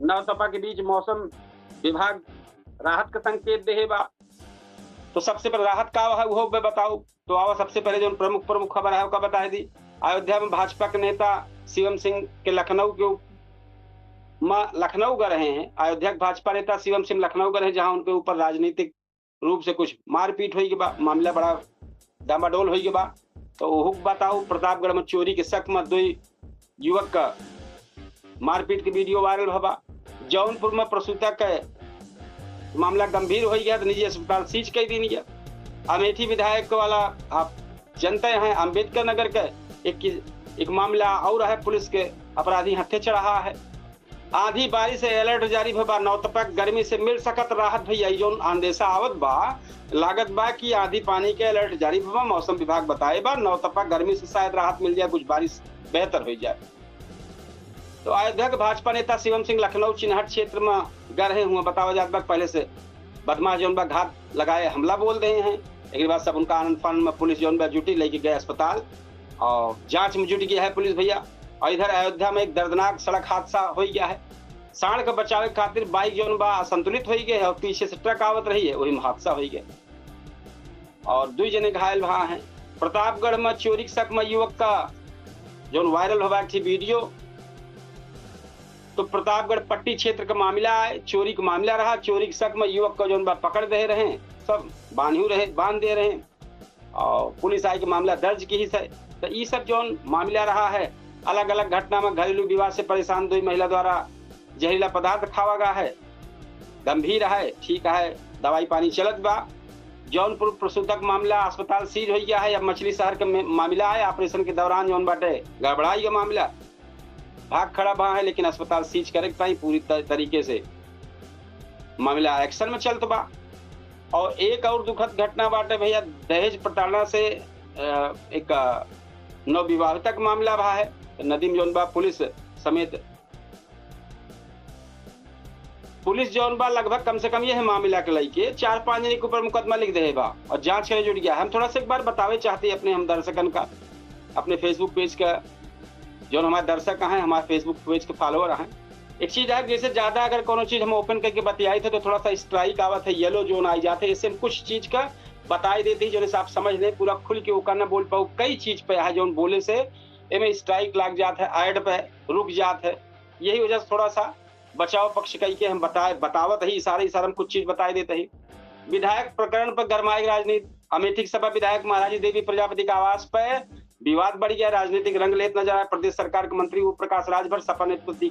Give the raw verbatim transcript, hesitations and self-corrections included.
नौतपा के बीच मौसम विभाग राहत का संकेत देहे बा। तो सबसे पहले राहत का है, वो बे बताओ। तो आवा, सबसे पहले जो प्रमुख, प्रमुख खबर है, ओका बताए दी। अयोध्या में भाजपा के नेता शिवम सिंह के लखनऊ के उप-, म-, लखनऊ गए रहे हैं। अयोध्या के भाजपा नेता शिवम सिंह लखनऊ गए रहे, जहां उनके ऊपर राजनीतिक रूप से कुछ मारपीट होई के बा, मामला बड़ा डामाडोल होई के बा। तो ओहू के बताओ, प्रतापगढ़ में चोरी के शक में दो युवक का मारपीट के वीडियो वायरल भवा। जौनपुर में प्रसूता के मामला गंभीर होई गया, तो निजी अस्पताल सीज कर दीन गया। अमेठी विधायक वाला आप जनते हैं, अम्बेडकर नगर के एक, एक मामला और है, पुलिस के अपराधी हत्थे चढ़ा है। आंधी बारिश से अलर्ट जारी भवा, नौतपा गर्मी से मिल सकत राहत भैया। ई जौन अंदेशा आवत बा, लागत बा कि आंधी पानी के अलर्ट जारी भवा, मौसम विभाग बताए बा, नौतपा गर्मी से शायद राहत मिल जाए, कुछ बारिश बेहतर हो जाए। तो अयोध्या के भाजपा नेता शिवम सिंह लखनऊ चिन्हट क्षेत्र में गए रहे हुए, बतावा जात बा पहले से बदमाश जौन बा घात लगाए हमला बोल रहे हैं। एक बार सब उनका आनंद फानंद में पुलिस जौन बा जुटी, लेके गए अस्पताल और जांच में जुट गया है पुलिस भैया। और इधर अयोध्या में एक दर्दनाक सड़क हादसा हो गया है। सांड के बचावे खातिर बाइक जौन बा असंतुलित हो गए है और पीछे से ट्रक आवत रही है, वही में हादसा हो गया और दो जने घायल भा हैं। प्रतापगढ़ में चोरी के शक में युवक का जौन वायरल होबा एक वीडियो, तो प्रतापगढ़ पट्टी क्षेत्र का मामला है, चोरी का मामला रहा। चोरी के शक में युवक का जौन बा पकड़ दे रहे, सब बांधू रहे, बांध दे रहे और पुलिस आई के मामला दर्ज की ही है। तो ई सब जौन मामला रहा है, अलग-अलग घटना में घरेलू विवाद से परेशान दो महिला द्वारा जहरीला पदार्थ खावा गया है, गंभीर है, ठीक है, दवाई पानी चलत बा। जौनपुर प्रसूतक मामला, अस्पताल सीज हो गया है। अब मछली शहर के में-, मामला है, ऑपरेशन के दौरान जौन बाटे गड़बड़ाई का मामला, भाग खड़ा भा है, लेकिन अस्पताल सीज करे के ताई पूरी त-, तरीके से मामला एक्शन में चलत बा। और एक और दुखद घटना बाटे भैया, दहेज प्रताड़ना से, अ, एक, अ, नवविवाहिता के मामला भा है। नदी में जौन बा पुलिस समेत, पुलिस जौन बा लगभग कम से कम यह मामला के लइके चार पांच जने के ऊपर मुकदमा लिख दे बा और जांच करे जुट गया। हम थोड़ा सा एक बार बतावे चाहते हैं अपने हम दर्शकन का, अपने Facebook पेज का, जौन हमारे दर्शक हैं, हमारे Facebook पेज के फॉलोअर हैं, एक चीज है, जैसे ज्यादा अगर कोनो चीज हम ओपन करके बतियाई थे तो थोड़ा सा स्ट्राइक आवत है, येलो जोन आई जाते, इससे हम कुछ चीज का बताई देते ही, जौन से आप समझ लें, पूरा खुल के ओका ना बोल पाओ। कई चीज पे है जौन बोले से एमे स्ट्राइक लाग जात है, ऐड पे रुक जात है। यही वजह से थोड़ा सा बचाव पक्ष कई के हम बताए, बतावत ही, इशारे इशारे में कुछ चीज बताई देते ही। विधायक प्रकरण पर गरमाई राजनीति। अमेठी के सपा विधायक महारानी देवी प्रजापति के आवास पे विवाद बढ़ गया, राजनीतिक रंग लेत नजर आए। प्रदेश सरकार के मंत्री ओम प्रकाश राजभर सपा नेतृत्व